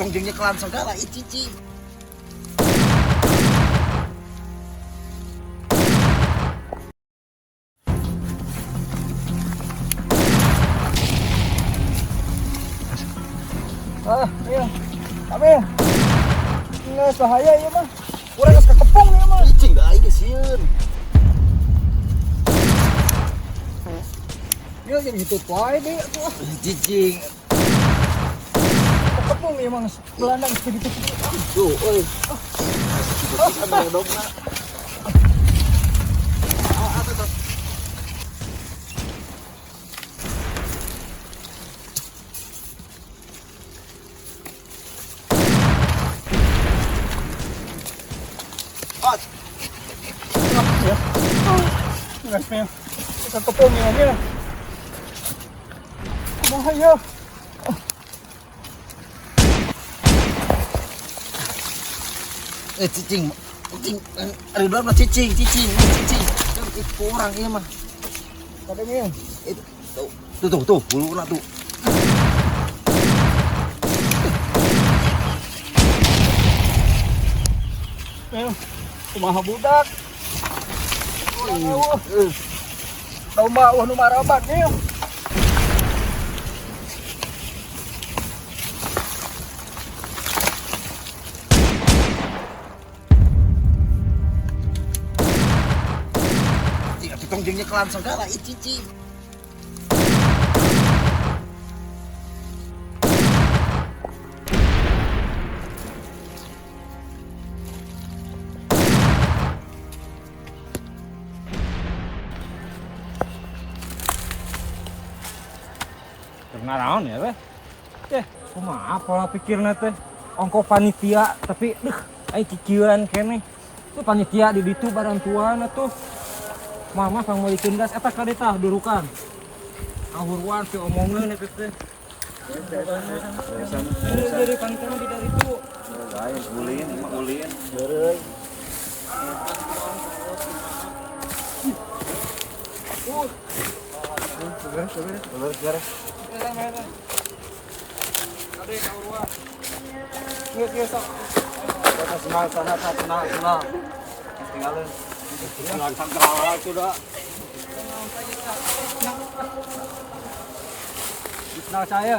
Tong jeung nyekelan segala ih cicing. Ah, iya. Amil. Nggak bahaya ieu mah. Urang geus kekepung ieu mah. Cicing da aing ge sieun. Ieu jeung hitut wae deui atuh. Ah. Cicing. Kekepung ieu mah geus Belanda geus kitu. Tuh, euy. Pisan baledogna. Ah, ah, tuh. Ah, Ya. Geus Mil. Kekepung ieu mah, Mil. Bahaya. Eh, cicing, cicing, ari belum mah cicing, cicing, cicing. Kan kurang ieu mah. Kade Mil. Itu tuh, tuh, tuh, tuh, huluna tuh. Mil. Kumaha budak? Urang eueuh. Domba eueuh nu maraban, Mil. Cicing, atuh tong jeung nyekelan segala ih cicing. Ngaraon ya teh? Eh, kumaha pola pikirna teh? Ongko panitia tapi deuh aing kikieuan keneh. Tuh panitia di ditu barantuan atuh. Mama pang meulikeun gas eta ka tah durukan. Ahuruan si omongeun eta teh. Jadi panitia mah di dari itu. Lain ulin, emang ulin. Heureuy. Beres, beres. Ade kahuruan. Geus geus sok. Kita senang, sana, senang, senang. Tinggalin. Tinggal segala itu dah. Kenal saya.